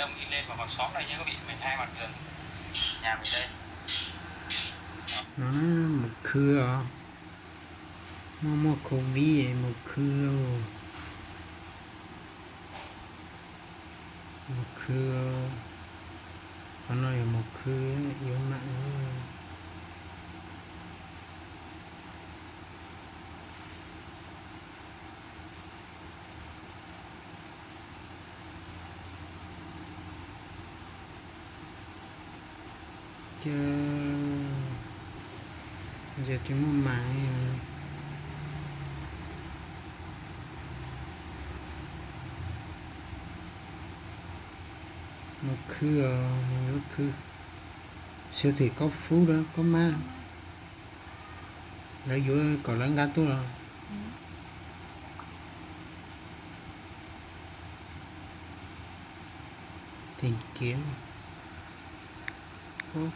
Đông y lên mà còn sót đây chứ, có bị mười hai mặt đường nhà mình đây. No mus khwv os, muaj muaj covid mus khwv, mus khwv, qhov no yog mus khwv, yuav mam. Ces, ces tsis muaj mas. Mus khwv os, mus yuav khwv. Siêu thị Cốc Phú đó, Cốc Mát. Lawv yuav kom lawv nqa tuaj los. Tìm kiếm. Twb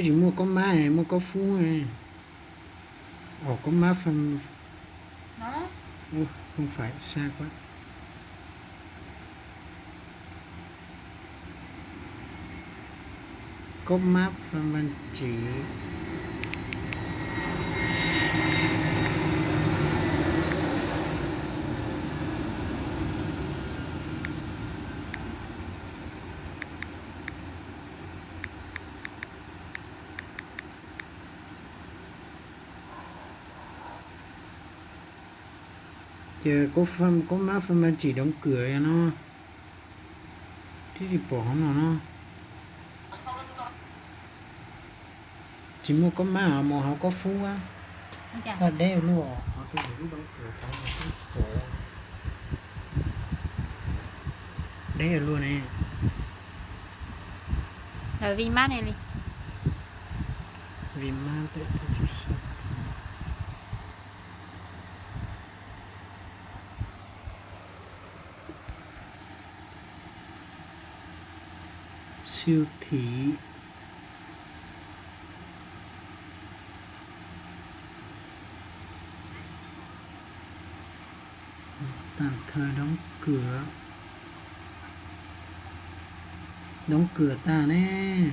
tsis muaj Cốc Mát, muaj Cốc Phú. Ồ, Cốc Mát Phan, không phải, sai quá. Cốc Mát Phan Văn Trị. Ces Cốc Mát Phan Văn Trị đóng cửa no. Twb tsis pom hauv no no. Tsis muaj Cốc Mát, mus hauv Cốc Phú. Deb luaj, hauv twb lub đóng cửa, deb luaj ne. Ntawm Vinmart ne li. Vinmart. Siêu thị. Tạm thời đóng cửa. Đóng cửa tag ne.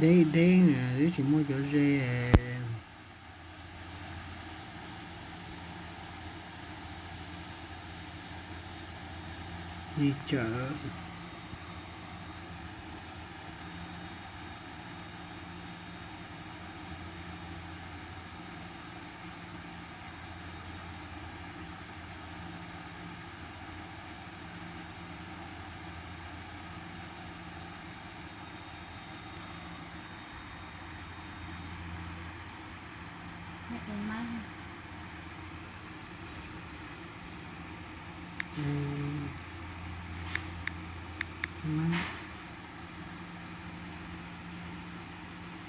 Deb deb, twb tsis muaj cov ze. Di chawm.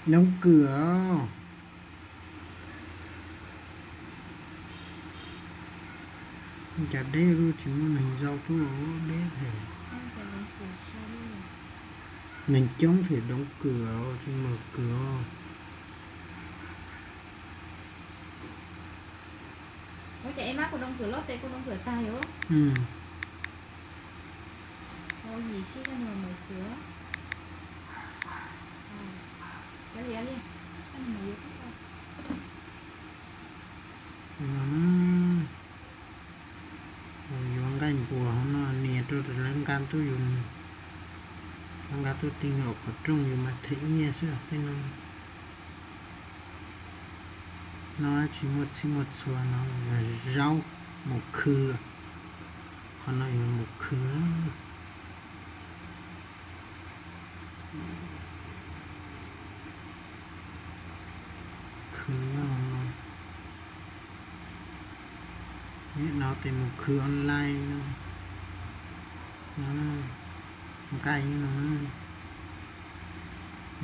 Đóng cửa. Cas deb luaj, tsis muaj neeg zaum tuaj, deb heev. Neeg coob thiab đóng cửa, tsis mở cửa. Yuav nqaij npuas hauv no nias rau lawv nqa tuaj, lawv nqa tuaj ti nkaus qhov rooj yus mas them nyiaj xwb tej no. No tsis muaj txhij muaj txhua no, yog zaub. Mus khw, qhov no yog mus khw. Khw, no tes mus khw online no, nqaij no,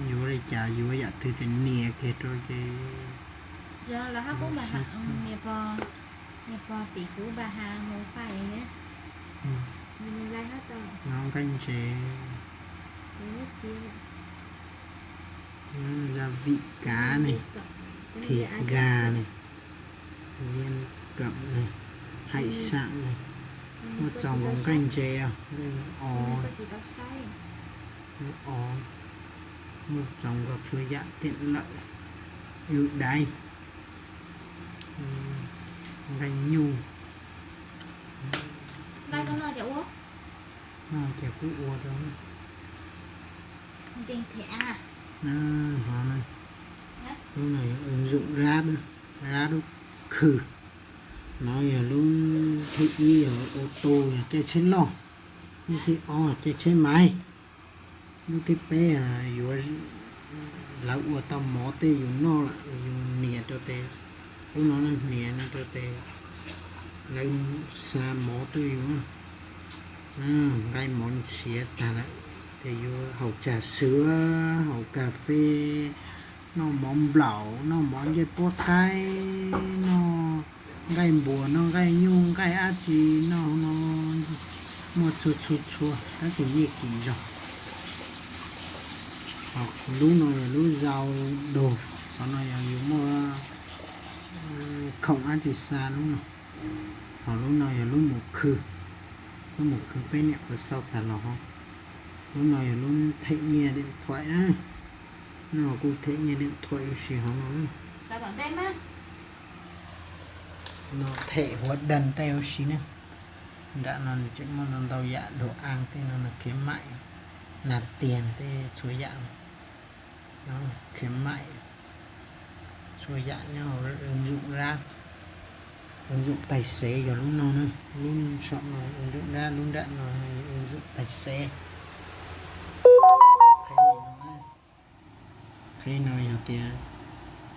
yuav li cas yuav yam twg tes nias kiag rau ces. No nqaij ntses, gia vị cá này, thịt gà này, viên cẩm này, hải sản này. Muaj txaus nkaus nqaij ntses os, o, o, muaj txaus nkaus txhua yam, tiện lợi, ưu đãi, nqaij nyuj. No ces kuj ua rau. Hov, lub no yog ứng dụng Grab, Grab khw. No yog lub thib ib yog ô tô, yog caij tsheb loj. Lub thib ob caij tsheb máy. Lub thib peb yuav, lawv ua tau mov tej yus noj lawm yus nias rau tes, lub no nias no rau tes lawv xa mov tuaj yus. Nqaij mov siav tag lawm ces yuav haus trà sữa, haus cà phê, noj mov nplaum, noj mov ncej puab qaib, noj nqaij npuas, noj nqaij nyuj, nqaij dab tsi noj no, muaj txhua txhua txhua tab sis nyiaj kim zog. Lub no yog lub rau dos, qhov no yog yus muaj khoom dab tsi xa lub no. Hos lub no yog lub mus khw, lub mus khw peb niam qhuav xauj tag los hauv. Lub no yog lub them nyiaj điện thoại na, lub no kuj them nyiaj điện thoại ua si hauv no. No them hóa đơn tej ua si na. Nram no nws tseem muaj ntau ntau yam đồ ăn tej no, khuyến mại, nạp tiền tej txhua yam, khuyến mại txhua yam nyob hauv ứng dụng Grab. Ứng dụng tài xế yog lub no na, lub saum no ứng dụng Grab, lub nram no ứng dụng tài xế. Qheb no yog tias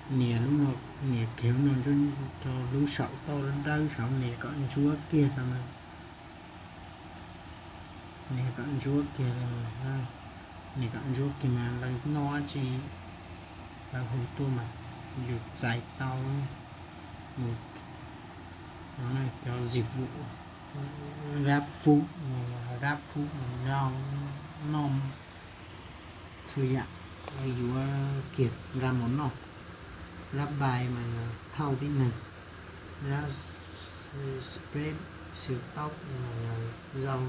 nias lub no, nias kiag lub no rau lub saum tauj dawb saud, nias kom ntsuab kiag rau na. Nias kom ntsuab kiag, nias kom ntsuab kiag mas lawv noj dab tsi lawv hu tuaj mas yus txais tau. Mus cov dịch vụ Grab Food, Grab Food mus rau noj txhua yam, yuav kiag nqa mus noj. Grab Bike mas thauj tib neeg, Grab Express siêu tốc mas yog rau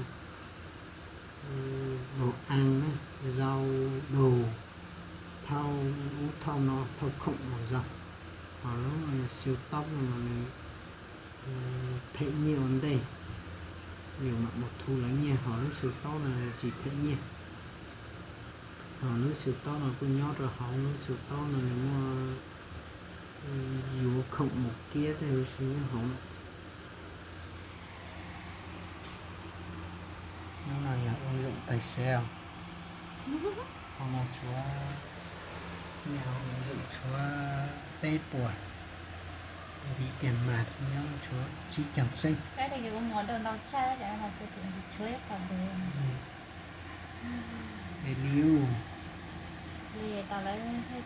đồ ăn na, rau đồ, thauj ub thauj no, thauj khoom los rau. Ho lub siêu tốc no mas nws them nyiaj ua ntej, yus mam mus thu lawv nyiaj, ho lub siêu tốc no nws tsis them nyiaj. Ho lub siêu tốc no kuj nyob rau hauv, lub siêu tốc no nws muaj yuav khoom mus kiab tej huv si nyob hauv. Lub no yog ứng dụng tài xế, hauv no tshuav, nyiaj hauv ứng dụng tshuav peb puas, vis tiền mặt nyob tshuav tsib caug xeeb. Li ub, li tau lawv thiaj